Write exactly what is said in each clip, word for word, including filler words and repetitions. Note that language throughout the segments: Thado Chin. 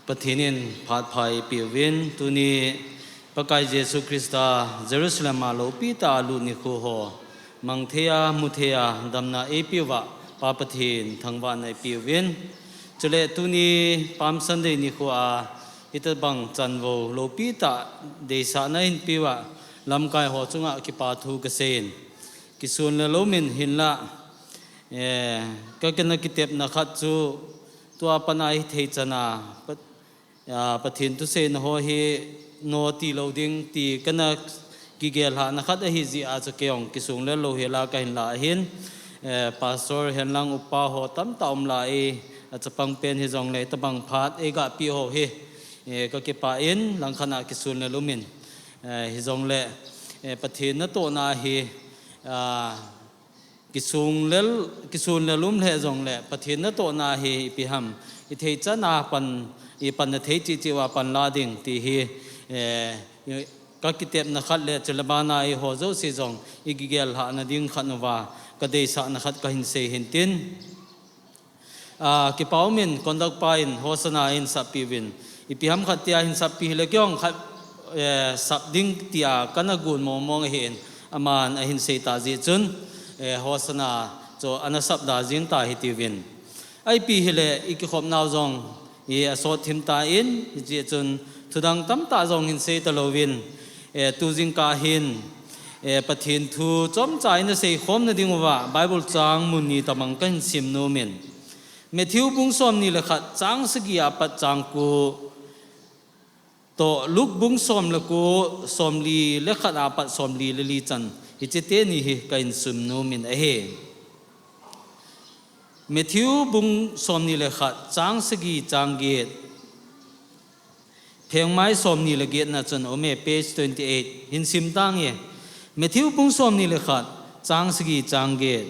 Pathen in phat pha eipeuvin, tuni Pakai Jesu Christa Jerusalem a lopi tah a lut nikho ho, mang thei a, mu thei a, damna eipeuva, Pa Pathen thangvahna eipeuvin. Chule tuni Palm Sunday nikho a, hitabang chanvo lopi tah deisahna eipeuva, lamkai ho chunga kipa thu kaseiyin. Kisun le lom in hinlah, eh, ka, kana kitepna khat chu, tua pana hithei chana, Pa-, a, Pathen thuseina ho hi no tilou ding ti kana kigel lhahna khat ahi jeh a chu kei jong kisung le lou hela kahin lah ahin, eh, Pastor henlang upa ho tamtah um lai, a chapang pen hijongle tabang phat eiga pe ho hi, eh, kakipah in langkhat a kisun le lom in, eh, hijongle, eh, Pathen natohna hi, a, Kisung le, kisun le lom le jongle, Pathen natohna hi ipi ham, ithei chana pan, ipan na thei cheh cheh uva pan la ding ti hi, eh, i, ka kitepna khat le chule bana eiho jouse jong ikigel lhahna ding khat uva, kadeisahna khat kahin sei hintin. A, kipa um in conduct pa in Hosanna eihin sappi uvin. Ipi ham khat tia eihin sappi hile kei jong khat, eh, sap ding tia kana gon mong mong ahin, aman ahin sei ta jeh chun, eh, Hosanna chu ana sap da jing ta hitiuvin. Ipi hile ikikhop nau jong i asot thim tan, hijeh chun thudang tamtah jong hin sei talouvin, eh, tu jingkah hin, eh, Pathen thu chomcha ina seikhom na ding uva, Bible chang mun ni tabang kahin sim nom in. Matthew bung somni le khat chang sagi apat chang ko toh, Luke bung som le ko somli le khat apat somli le li chan, hiche teni hi kahin sim nom in ahi. Matthew bung somni le khat chang sagi chang get. Phengmai somni le get na chun aume, page twenty-eight. Hin sim tange. Matthew bung somni le khat chang sagi chang get.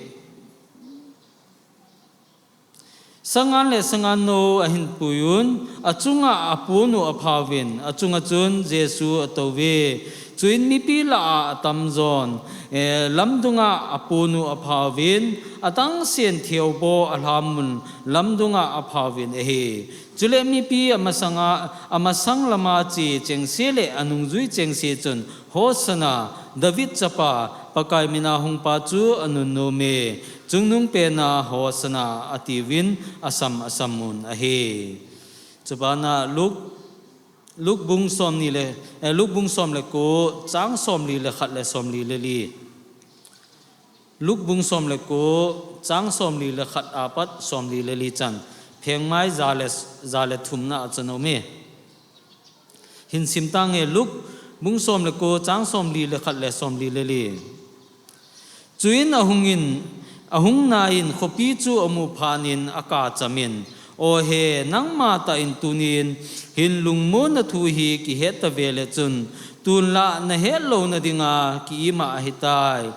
Sangan le sangan nou ahin puiyun, achunga apon u aphauvin, achunga chun Jesu atouve. Chuin mipi lah a atamjon, eh, lamdunga apon u aphauvin, atangsen theu bou alhamun lamdunga aphauvin ahi. Chule mipi amasanga, amasang lama che chengse le anungjui chengse chun, Hosanna, David chapa, Pakai mina hungpa chu anunnom e, chungnung pena Hosanna atiuvin asam asam un ahi. Chubana Luke, Luke bung somni le, eh, Luke bung som le ko, chang somli le khat le somli le li. Luke bung som le ko, chang somli le khat apat somli le li chan. Phengmai ja le, ja le thumna a chun aume. Hin sim tange, Luke bung som le ko, chang somli le khat le somli le li. Chuin ahungin, ahungnain khopi chu amu phatnin akap chamin, O he, nangma tah in tunin hin lungmonna thu hi kihet tave le chun, tunlah nahet louna dinga ki-ima ahitai.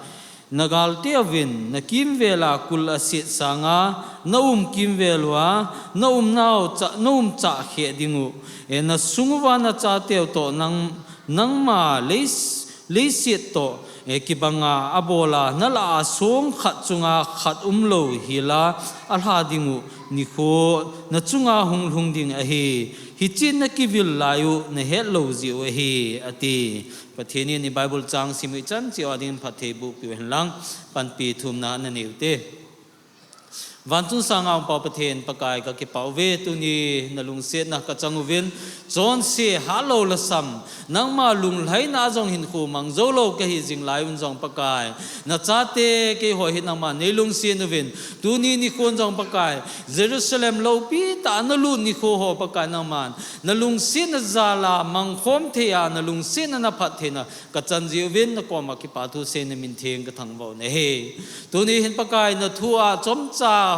Nagalteuvin, nakimvela kul aset sanga, naum kimvel uva, naumnau cha, naum chah kheh dingu. E, nasung uva nachateu toh nang, nangma leis-, leiset toh, e, kibanga abola, nalah a song khat chunga khat umlou hila, alha dingu, nikho nachunga hung lhung ding ahi. Hiche nakivil laiyu, nahet lou jiu ahi, ati. Pathen in i Bible chang simu ichan cheh uva dingin phatthei boh peh uhen lang, panpi thumna nanei ute. Vanchung sanga um Pa Pathen Pakai kakipah uve, tuni nalungsetna kachang uvin, chonse hatlou lhasam, nangma lunglhaina jong hinkho mang jou lou kahi jing laiyun jong Pakai, nachate keiho hi nangman neilungset uvin, tuni nikhon jong Pakai, Jerusalem lopi tah a nalut nikho ho Pakai nangman, nalungsetna jal a mangkhom thei a, nalungsetna naphattheina kachan jeh uvin nakoma kipathu seiyin namin theng kathangvah u ahi. Tuni hin Pakai nathu a chomcha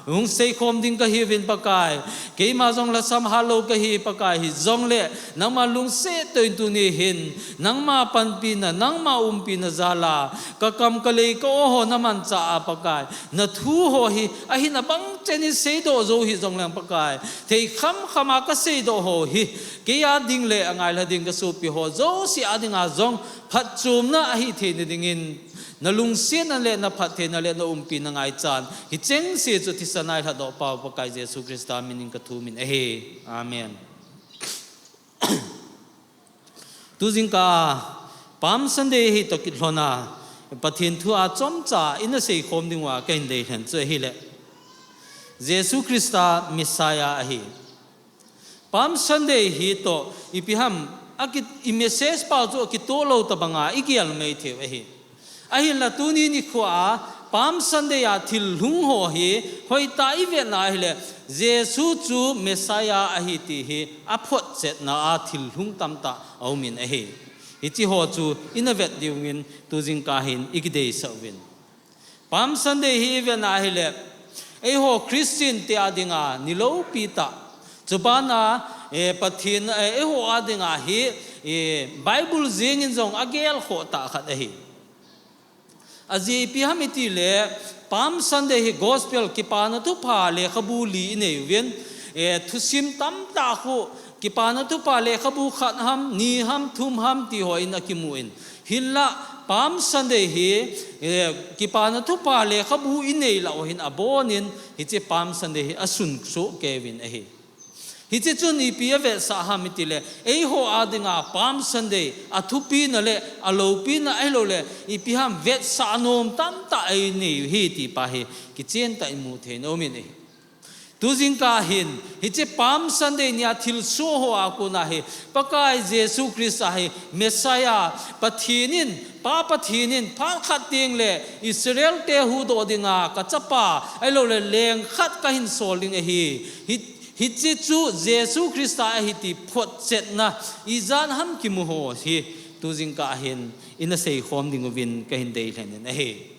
hung seikhom ding kahiuvin Pakai. Keima jong lhasam hatlou kahi Pakai hijongle nangma lungset toh in tuni hin nangma panpina, nangma umpina jal a kakam kalei ka-o ho namanchah a Pakai. Nathu ho hi ahin abang chen in seidoh jou hijongleng Pakai. Thei kham kham a kaseidoh ho hi. Kei a ding le angailha ding kasopi ho jouse a dinga jong phatchomna ahi theina dingin, nalungsetna le naphattheina le naumpina ngaichan, hichengse chu thisan a eilhatdoh pau Pakai Jesu Christa minin kathum in ahi. Amen. Tujingkah Palm Sunday hi toh kilhonna Pathen thu a chomcha ina seikhom ding uva kahin deilhen chu ahile, Jesu Christa Messiah ahi. Palm Sunday hi toh ipi ham, aki, i message pau chu akitoh lou tabanga igel mai theiu ahi. Ahinla tuni nikho a Palm Sunday a thil lhung ho hi hoitah a ivetna ahile, Jesu chu Messiah ahi ti hi aphotchetna a thil lhung tamtah aumin ahi. Hiche ho chu ina vet diuvin tujingkah hin ikideisah uvin. Palm Sunday hi ivetna ahile, eiho Christian te a dinga niloupi tah. Chubana, eh, Pathen, eh, eiho a dinga hi, eh, Bible jengin jong agelkhoh tah khat ahi. Ajeh ipi ham itile, Palm Sunday hi Gospel Kipana Thupha lekhabu li inei uvin, eh, thusim tamtah khu Kipana Thupha lekhabu khat ham, ni ham, thum ham ti hon akimun. Hinlah Palm Sunday hi, eh, Kipana Thupha lekhabu inei lah uva hin abonin, hiche Palm Sunday hi asunsoh kei uvin ahi. Hiche chun ipi avetsah ham itile, eiho a dinga Palm Sunday athupina le aloupina ahilouleh, ipi ham vetsah nom tamtah einei u ahi ti pa hi kichen tah in mu thei in aumin ahi. Tujingkah hin, hiche Palm Sunday nia thilsoh ho a kona hi, Pakai Jesu Christa hi Messiah, Pathen in, Pa Pathen in phat khat teng le Israel te huhdoh dinga kachapa, ahilouleh leng khat kahin sol ding ahi. Hi, hiche chu Jesu Christa ahi ti photchetna ijat ham kimu ho hi tujingkah hin ina seikhom ding uvin kahin deilhen in ahi.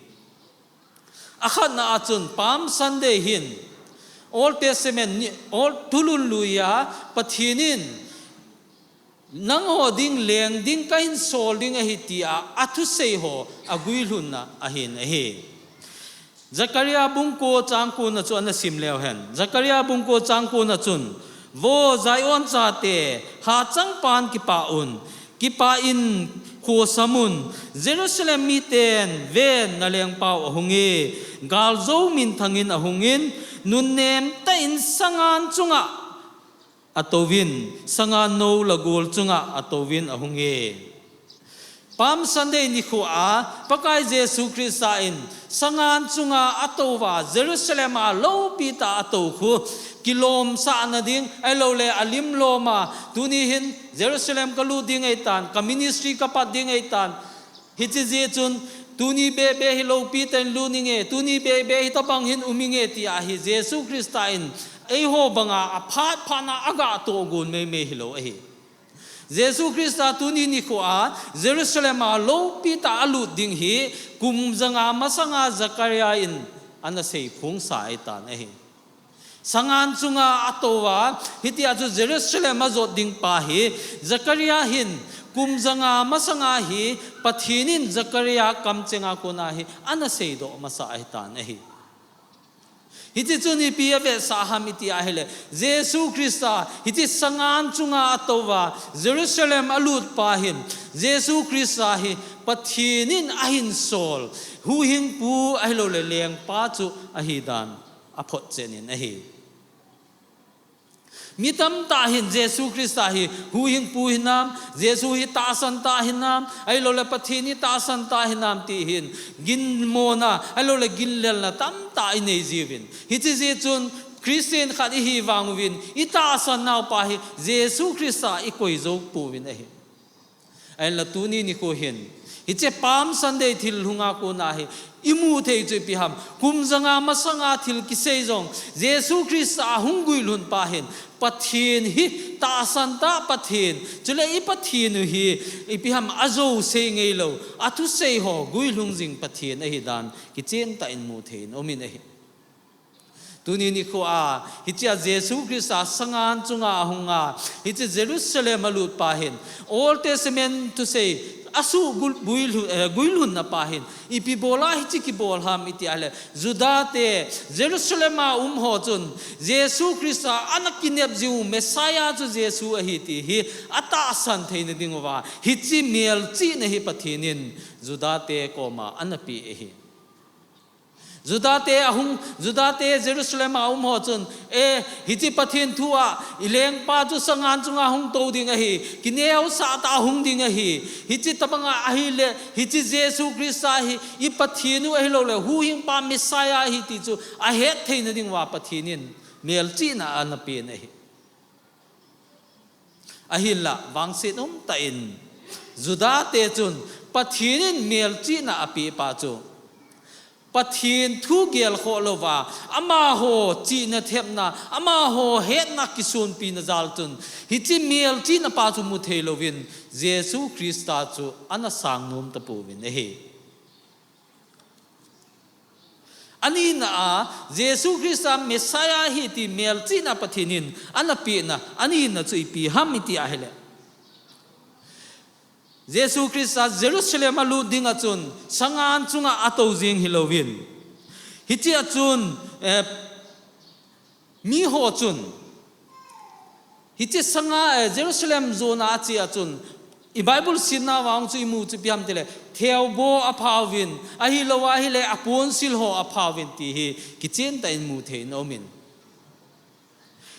Akhatna a chun Palm Sunday hin Old Testament ni, Old Thulhun Lui a Pathen in nangho ding leng ding kahin sol ding ahi tia athusei ho aguilhunna ahin ahi. Zechariah bung ko chang ko na chu ana sim leu hen. Zechariah bung ko chang ko na chun, Vo Zion chate, hachang pan kipah un, kipah in khosam un, Jerusalem miten, ven, nalengpau ahunge, galjou minthangin ahungin, nunnem tah in sangan chunga atouvin, sangan nou lagol chunga atouvin ahunge. Palm Sunday nikho a Pakai Jesu Christa in sangan chunga atouva Jerusalem a loupi tah a atou khu kilomsahna ding, ahilouleh alim lom a, tuni hin Jerusalem kalut ding ahitan, ka ministry kapat ding ahitan, hiche jeh chun tuni bebe hi loupi tah in lut inge, tuni bebe hi tabang hin um inge tia hi Jesu Christa in eiho banga aphat phat na aga tohgon meimei hilou ahi. Jesu Christa tuni nikho a Jerusalem a loupi tah a alut ding hi kum janga masanga Zechariah in ana seiphongsa ahitan ahi. Sangan chunga atouva, hitia chu Jerusalem ajot ding pa hi Zechariah hin kum janga masanga hi Pathen in Zechariah kamchenga kona hi ana seidoh masa ahitan ahi. Hiche chun ipi avetsah ham iti ahile, Jesu Christa hiche sangan chunga atouva Jerusalem alut pa hin, Jesu Christa hi Pathen in ahinsol huhhingpu ahilouleh lengpa chu ahidan aphotchet in ahi. Mi tamtah hin Jesu Christa hi huhhingpu hinam, Jesu hi tahsan tah hinam, ahilouleh Pathen hi tahsan tah hinam ti hin ginmona, ahilouleh ginlelna tamtah inei jiuvin. Hiche jeh chun Christian khat ihi vang uvin, itahsan naupa hi Jesu Christa ikoi jou pouvin ahi. Ahinla tuni nikho hin, hiche Palm Sunday thil lhunga kona hi imu thei chu ipi ham, kum janga masanga thil kisei jong, Jesu Christa ahung guilhun pa hin, Pathen hi tahsan tah Pathen, chule i Pathen u hi ipi ham, ajouse ngeilou, athusei ho guilhung jing Pathen ahidan kichen tah in mu thei in aumin ahi. Tuni nikho a, hichea Jesu Christa sangan chunga ahunga, hiche Jerusalem alut pa hin, Old Testament thusei asuh gul-, builhu-, eh, guilhunna pa hin, ipi bola hiche kibol ham iti ahile, Juda te, Jerusalem a um ho chun, Jesu Christa ana kinep jiu Messiah chu Jesu ahi ti hi, atahsan theina dinguva, hiche melchihna hi Pathen in Juda te koma ana pe ahi. Juda te ahung, Juda te Jerusalem a um ho chun, e, hiche Pathen thu a, i lengpa chu sangan chunga hung tou ding ahi, kineosah tah a hung ding ahi, hiche tabanga ahile, hiche Jesu Christa hi, i Pathen u ahilou le, huhhingpa Messiah ahi ti chu, ahet theina diuva Pathen in, melchihna ana pen ahi. Ahinla, vangset umtah in, Juda te chun Pathen in melchihna apeh pa chu, Pathen thu gelkhoh louva, amaho chihna thepna, amaho hetna kisonpina jal chun, hiche melchihna pa chu mu thei louvin, Jesu Christa chu ana sang nom tapouvin ahi. Anina a, Jesu Christa Messiah ahi ti melchihna Pathen in ana pehna, anina chu ipi ham iti ahile. Jesu Christa Jerusalem a lut dinga chun, sangan chunga atou jing hilouvin. Hichea chun, eh, miho chun, hiche sanga, eh, Jerusalem jona ache a chun, i Bible simna vang chu imu chu ipi ham tile, theoboh aphauvin, ahilou ahile aponsil ho aphauvin ti hi, kichen tah in mu thei in aumin.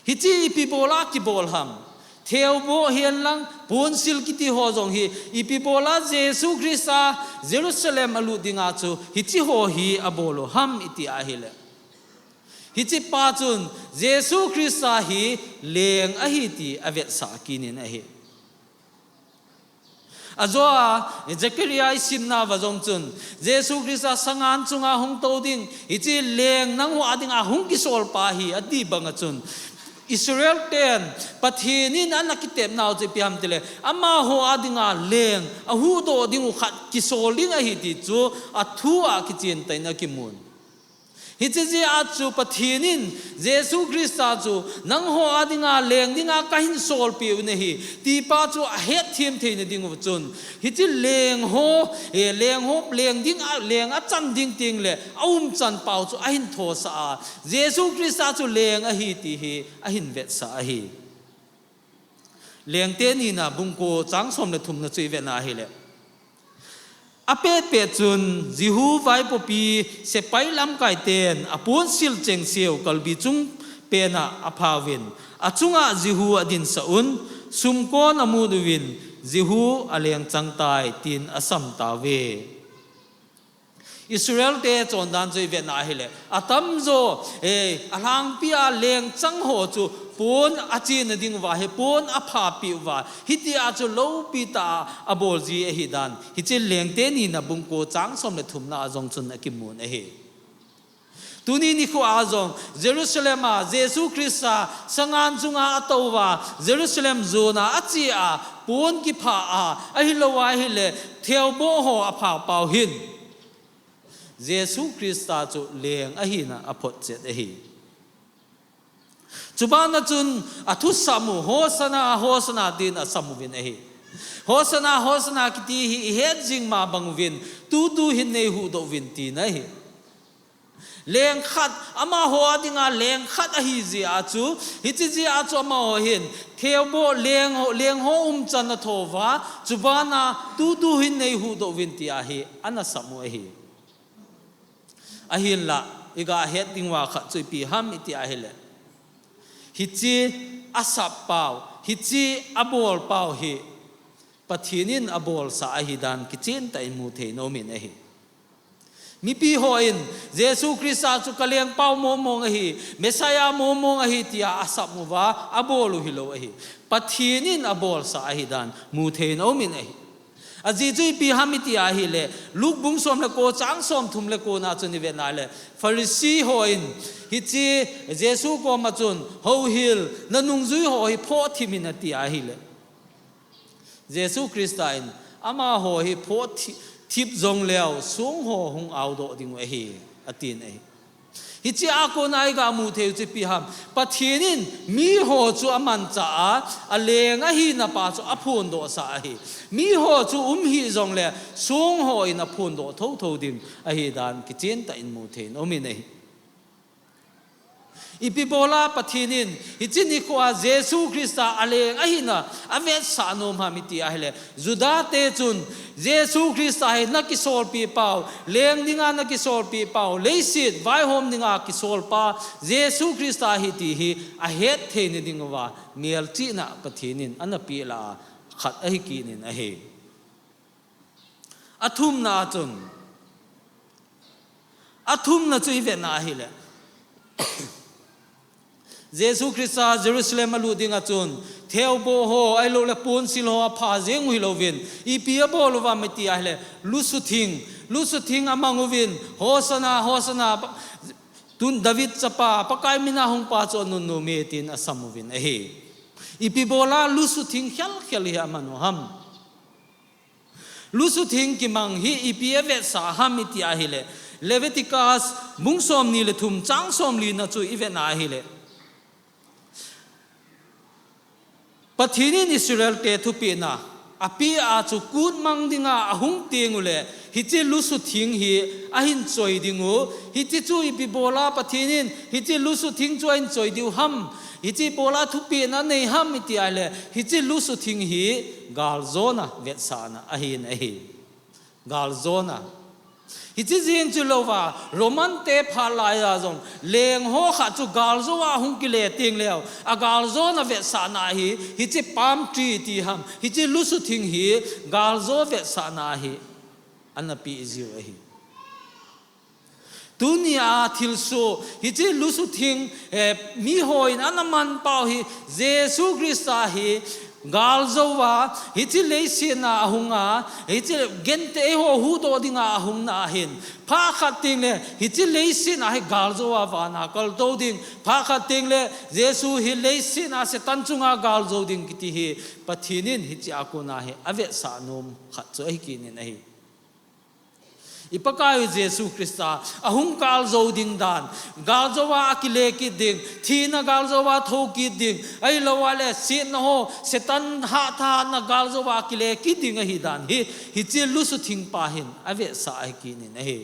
Hiche ipi bola kibol ham. Theoboh hihen lang, ponsil kiti ho jong hi, ipi bola Jesu Christa Jerusalem alut dinga chu, hiche ho hi abol u ham iti ahile. Hiche pa chun, Jesu Christa hi leng ahi ti avetsah kit in ahi. Ajoa, Zechariah isimna va jong chun, Jesu Christa sangan chunga hung tou ding, hiche leng nangho a dinga hung kisol pa hi, ati banga chun, Israel ten, Pathen in ana kitepnau chu ipi ham tile, amaho a dinga leng, ahuhdoh diu khat kisol ding ahi ti chu, athu a kichen tah in akimun. Hiche jeh a chu Pathen in Jesu Christa chu nangho a dinga leng dinga kahin solpeh u ahi, ti pa chu ahetthem theina diuva chun. Hiche leng ho, eh, leng ho, leng ding a, leng achan ding teng le, aumchan pau chu ahin thosah a. Jesu Christa chu leng ahi ti hi, ahin vetsah ahi. Lengte nina bung ko chang som le thumna chu ivet na ahile. Apet pet chun Jehu vaipopi sepai lamkai ten aponsil chengseu kalbi chung pena aphauvin. Achunga Jehu adinsah un, sumkon amut uvin, Jehu aleng chang tai, tin asam tauve. Israel te chondan chu ivet na ahile. Atamjo, eh, alhangpi a leng chang ho chu pon achena diuva hi, pon aphapeh uva. Hitia chu loupi tah a abol ji ahi dan. Hiche lengte nina bung ko chang som le thumna a jong chun akimun ahi. Tuni nikho a jong, Jerusalem a, Jesu Christa, sangan chunga atouva, Jerusalem jona ache a, pon kipha a, ahilou ahile, theoboh ho apha pau hin. Jesu Christa chu leng ahina aphotchet ahi. Chubana chun athusam u, Hosanna, Hosanna, tin asam uvin ahi. Hosanna, Hosanna, kiti hi ihet jing ma bang uvin, tutu hin neihuhdoh uvin tina ahi. Leng khat, amaho a dinga leng khat ahi jeh a chu, hiche jeh a chu amaho hin, theoboh leng ho, leng ho umchan athouva, chubana tutu hin neihuhdoh uvin tia hi, ana sam u ahi. Ahinla, iga het diuva khat chu ipi ham iti ahile. Hiche asap pau, hiche abol pau hi, Pathen in abolsa ahi dan kichen tah in mu thei in aumin ahi. Mipi hon, Jesu Christa chu kalengpau mongmong ahi, Messiah mongmong ahi tia asap uva, abol u hilou ahi. Pathen in abolsa ahi dan mu thei in aumin ahi. Ajeh chu ipi ham iti ahile, Luke bung som le ko chang som thum le ko na chun ivet na le, Pharisee hon, hiche Jesu koma chun, houhil, nanungjui ho hi phoh thip in ati ahile. Jesu Christa in, amaho hi phoh thi-, thip jongleu, song ho hung aodoh diu ahi, atin ahi. Hiche a kona iga mu thei u chu ipi ham. Pathen in miho chu amanchah a, aleng ahina pa chu aphondohsa ahi. Miho chu um hih jongle, song ho in aphondoh thotho ding ahi dan kichen tah in mu thei in aumin ahi. Ipi bola Pathen in hiche nikho a Jesu Christa aleng ahina avetsah nom ham iti ahile, Juda te chun Jesu Christa hi nakisolpi pau, leng dinga nakisolpi pau, leiset vaihom dinga kisolpa Jesu Christa hi ti hi ahet theina diuva melchihna Pathen in anapeh lah a khat ahi kit in ahi. Athumna a chun, athumna chu ivetna ahile, Jesu Christa Jerusalem alut dinga chun, theoboh ho, ahilouleh ponsil ho apha jeng u hilouvin, ipi abol uvam iti ahile, lusuthing, lusuthing amang uvin, Hosanna, Hosanna, tun David chapa, Pakai mina hungpa chu anunnom e tin asam uvin ahi. Ipi bola lusuthing khelkhel hi aman u ham? Lusuthing kimang hi ipi avetsah ham iti ahile, Leviticus bung somni le thum chang somlina chu ivetna ahile, Pathen in Israel te thupehna apeh a chu kutmang dinga ahung teng uleh, hiche lusuthing hi ahin choi ding u. Hiche chu ipi bola Pathen in hiche lusuthing chu ahin choi diu ham, hiche bola thupehna nei ham iti ahile, hiche lusuthing hi galjona vetsahna ahin ahi. Galjona. Hiche jeng chu louva, Roman te phat laiya jong, leng ho khat chu galjou a hung kile teng leu, agaljona vetsahna hi, hiche palm tree ti ham, hiche lusuthing hi, galjo vetsahna hi, anapeh jiu ahi. Tunia thilsoh, hiche lusuthing, eh, mihon ana manpau hi, Jesu Christa hi, galjou a, hiche leiset a ahunga, hiche gente eiho huhdoh dinga ahungna ahin. Phat khat teng le, hiche leiset a hi galjou a vana kaltou ding. Phat khat teng le, Jesu hi leiset a Satan chunga galjou ding kiti hi, Pathen in hiche a kona hi, avetsah nom khat chu ahi kit in ahi. I Pakai u Jesu Christa, ahung galjou ding dan, galjou a akile kit ding, thina galjou a thou kit ding, ahilouleh setna ho, Satan hatthahna galjou a akile kit ding ahi dan hi, hiche lusuthing pa hin, avetsah ahi kit in ahi.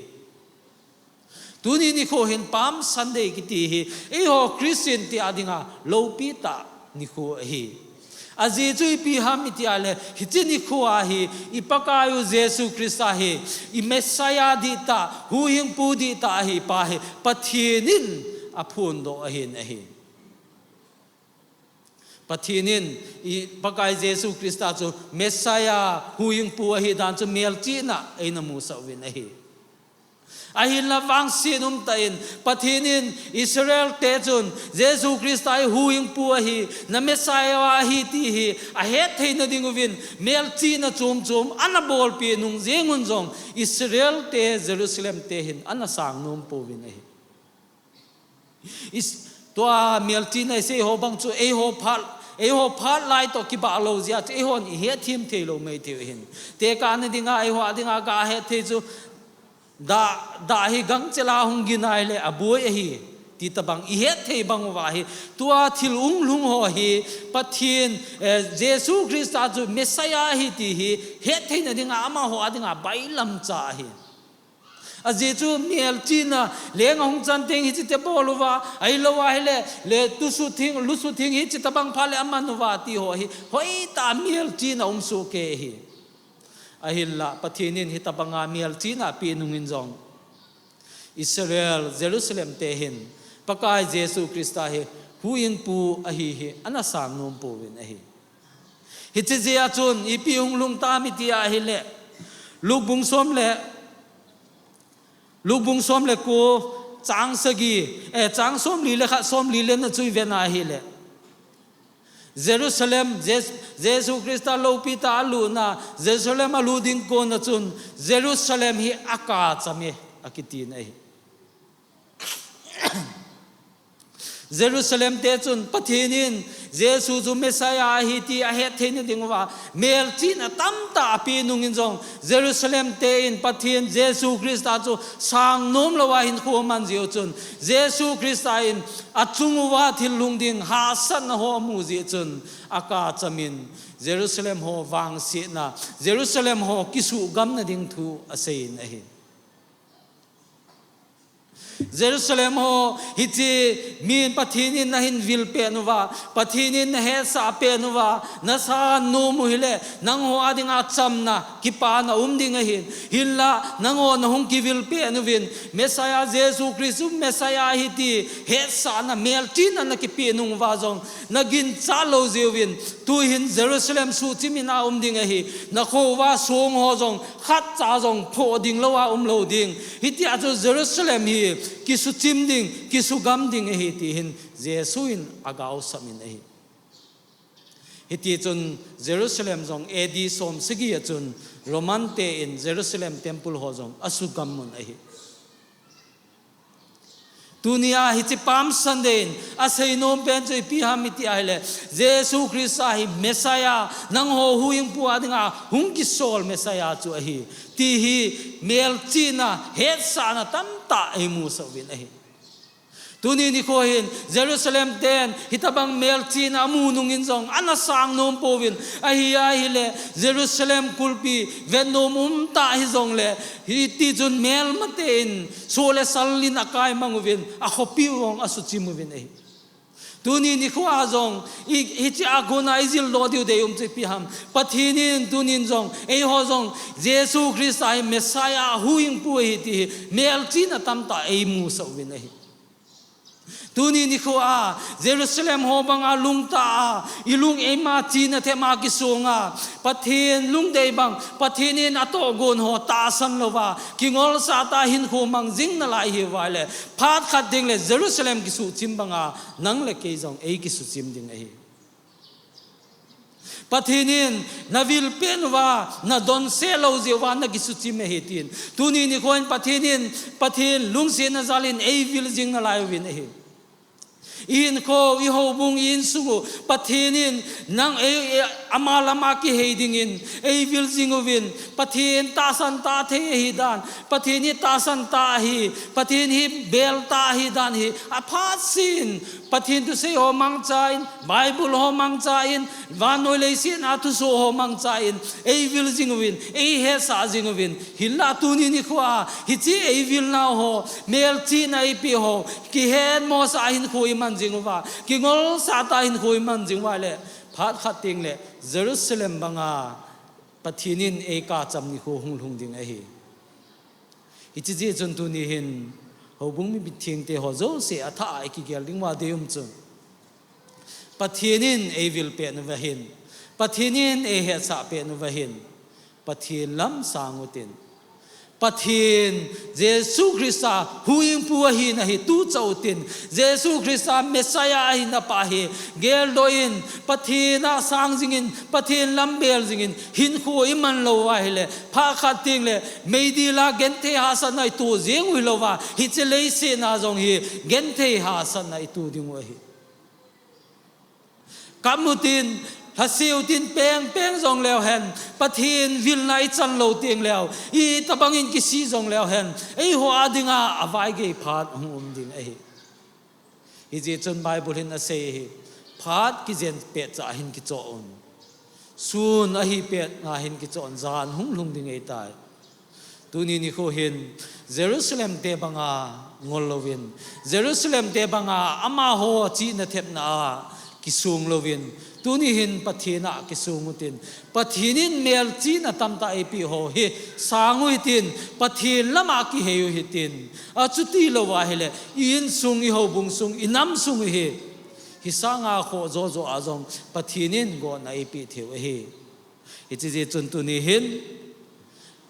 Tuni nikho hin Palm Sunday kiti hi, eiho Christian te dinga loupi tah nikho ahi. Ajeh chu ipi ham iti ahile, hiche nikho a hi, i Pakai u Jesu Christa hi, i Messiah dihtah, huhhingpu dihtah ahi pa hi, Pathen in aphondoh ahin ahi. Pathen in, i Pakai Jesu Christa chu Messiah, huhhingpu ahi dan chu melchihna eina musah uvin ahi. Ahinla vangset umtah in, Pathen in Israel te chun, Jesu Christa hi huhhingpu ahi, na Messiah ahi ti hi, ahet theina ding uvin, melchihna chom chom, ana bolpeh nung jeng un jong, Israel te, Jerusalem te hin, ana sang nom pouvin ahi. Is, tua melchihna isei ho bang chu, eiho phat, eiho phat lai toh kibah lou jeh a chu, eihon ihet them thei lou maithei u ahin. Tekahna dinga, eiho a dinga, gahet thei chu, Dah, dah hi gangchel a hung gin ahile aboi ahi, ti tobang ihet thei bang uva hi. Tua thil hunglhung ho hi, Pathen, eh, Jesu Christa chu Messiah ahi ti hi, het theina dinga amaho a dinga bailamcha ahi. Ajeh chu melchihna, leng ahung chan teng hiche te bol uva, ahilou ahile, le lusuthing, lusuthing hiche tobang phat le aman uva ti ho hi, hoitah melchihna um soh kei ahi. Ahinla, Pathen in hitobanga melchihna apeh nung in jong, Israel, Jerusalem te hin, Pakai Jesu Christa hi, huhhingpu ahi hi, ana sang nom pouvin ahi. Hiche jeh a chun, ipi hunglhung tam iti ahile, Luke bung som le, Luke bung som le ko, chang sagi, eh, chang somli le khat, somli le na chu ivena ahile. Jerusalem, Jes-, Jesu Christa loupi tah a alutna, Jerusalem alut ding kona chun, Jerusalem hi akacham e, akitin ahi. Jerusalem te chun Pathen in Jesu chu Messiah ahi ti ahet theina ding uva, melchihna tamtah apeh nung in jong, Jerusalem te in Pathen Jesu Christa chu sang nom lou a hinkho aman jeh u chun, Jesu Christa in achung uva thil lhung ding hahsatna ho amu jeh chun, akacham in Jerusalem ho vangsetna, Jerusalem ho kisuhgamna ding thu asei in ahi. Jerusalem ho, hiche min Pathen in nahin vil peh uva, Pathen in nahetsah peh uva, nasan nom u hile, nangho a dinga chamna, kipana um ding ahin. Hinla, nangho nahung kivil peh uvin, Messiah Jesu Christu, Messiah ahi ti, hetsahna, melchihna nakipeh nung uva jong, naginchat lou jeh uvin, tuhin Jerusalem suhchim in a um ding ahi, nakho uva song ho jong, khatcha jong phoh ding lou a um lou ding. Hitia chu Jerusalem hi kisuchim ding, kisugam ding ahi tihin Jesu in agaosap in ahi. Hiti chun Jerusalem jong A D som sagi a chun Roman te in Jerusalem temple ho jong asugam un ahi. Tunia hiche Palm Sunday in asei nom pen chu ipi ham iti ahile, Jesu Christa hi Messiah, nangho huhhingpu a dinga hung kisol Messiah chu ahi, ti hi melchihna, hetsahna tamtah eimusah uvin ahi. Tuni nikho hin Jerusalem ten hitabang melchihna amu nungin jong ana sang nom pouvin, ahi ahile Jerusalem kulpi vet nom umtah hijongle, hiti chun melmate in soh le sal in akai mang uvin, akhopi u jong asuchim uvin ahi. Tuni nikho a jong, i, hiche a kona ijil doh diu dei um chu ipi ham. Pathen in tunin jong, eiho jong, Jesu Christa hi Messiah huhhingpu ahi ti hi, melchihna tamtah eimusah uvin ahi. Tuni nikho a, Jerusalem ho banga lungtah a, ilung eima chihna thep a kisong a, Pathen lungdei bang, Pathen in atohgon ho tahsan louva, kingolsah tah a hinkho mang jing nalai hiuva ahile, phat khat ding le Jerusalem kisuhchim banga, nang le kei jong eikisuchim ding ahi. Pathen in navil peh uva, nadonse lou jeh uva nakisuchim ahi tin. Tuni nikho in Pathen in, Pathen lungsetna jal in eivil jing nalai uvin ahi. Ihinkho, ihoubung, i-insung u, Pathen in nang ei, ei, ama lam a kihei dingin eivil jing uvin, Pathen tahsan tah thei ahi dan, Pathen hi tahsan tah ahi, Pathen hi bel tah ahi dan hi aphat seh in, Pathen thusei ho mangcha in, Bible ho mangcha in, vannoi leiset a thusoh ho mangcha in, eivil jing uvin, eihetsah jing uvin, hinla tuni nikho a, hiche eivilnau ho, melchihna eipeh ho, kihetmosah a hinkho iman jing uva, kingolsah tah a hinkho iman jing uva le, phat khat teng le, Jerusalem banga, Pathen in eikacham nikho hung lhung ding ahi. Hiche jeh chun tuni hin, houbung mi mithengte ho jouse athah a ikigel ding uva dei um chun, Pathen in eivil peh uva hin, Pathen in eihetsah peh uva hin, Pathen lam sang utin. Pathen, Jesu Christa huhhingpu ahina hi tuchah utin, Jesu Christa Messiah ahina pa hi geldoh in, Pathen a sang jingin, Pathen lam bel jingin, hinkho iman lou uva ahile, phat khat teng le, meidil a genthei hahsatna ito jeng u hilouva, hiche leiset a jong hi genthei hahsatna ito ding u ahi. Kap utin, lhase utin, pengpeng jong leu hen, Pathen vilna ichan lou teng leu, itabang in kisih jong leu hen, eiho a dinga avaigei phat hung um ding ahi. Hijeh chun Bible hin asei ahi, phat kijen pet cha hin kichoh un. Sun ahi pet nga hin kichoh un, jan hung lhung ding ahitai. Tuni nikho hin Jerusalem te banga ngol louvin, Jerusalem te banga amaho chihna thepna a kisong louvin, tuni hin Pathen a kisong utin, Pathen in melchihna tamtah eipeh ho hi sang u hitin, Pathen lama kihei u hitin, achuti louva ahile, i-insung, ihoubung sung, inam sung u hi, hisanga khoh jojo a jong Pathen in gotna eipeh thei u ahi. Hiche jeh chun tuni hin,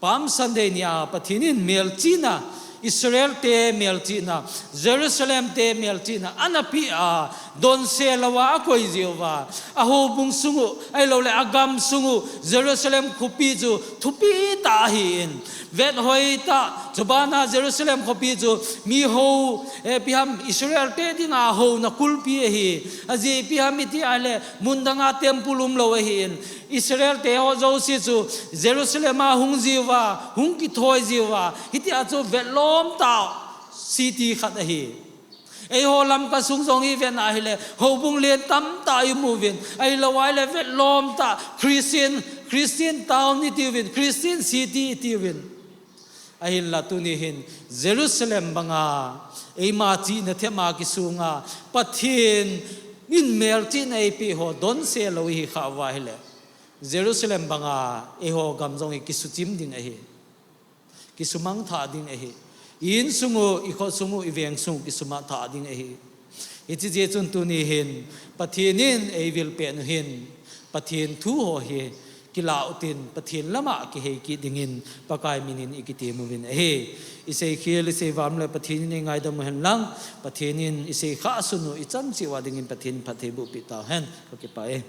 Palm Sunday nia Pathen in melchihna, Israel te melchihna, Jerusalem te melchihna, ana peh a, donse louva akoi jeh uva, ahoubung sung u, ahilouleh agam sung u, Jerusalem khopi chu thupi tah ahin, vet hoi tah, chubana Jerusalem khopi chu mi hou, eh, ipi ham Israel te dinga houna kulpi ahi, ajeh ipi ham iti ahile, mun danga temple um lou ahin, Israel te ho jouse chu Jerusalem a hung jiuva, hung kithoi jiuva, hitia chu vetlom tah city khat ahi. Eiho Lamka sung jong ivet na ahile, houbung len tamtah imu uvin, ahilou ahile vetlom tah Christian, Christian town iti uvin, Christian city iti uvin. Ahinla tuni hin Jerusalem banga eima chihna thema kisunga Pathen in melchihna eipeh ho donse lou ihi khah uva ahile, Jerusalem banga eiho gam jong hi kisuchim ding ahi. Kisumang thah ding ahi. I insung u, i khosung u, i veng sung u kisumang thah ding ahi. Hiche jeh chun tuni hin Pathen in eivil pet u hin Pathen thu ho hi kilah utin, Pathen lama kihei kit dingin Pakai minin i kitem uvin ahi. I seikhel, i seivam le Pathen in eingaidam u hen lang, Pathen in i seikhah sun u i chan cheh uva dingin Pathen in phatthei boh peh tau hen. Ka kipah e.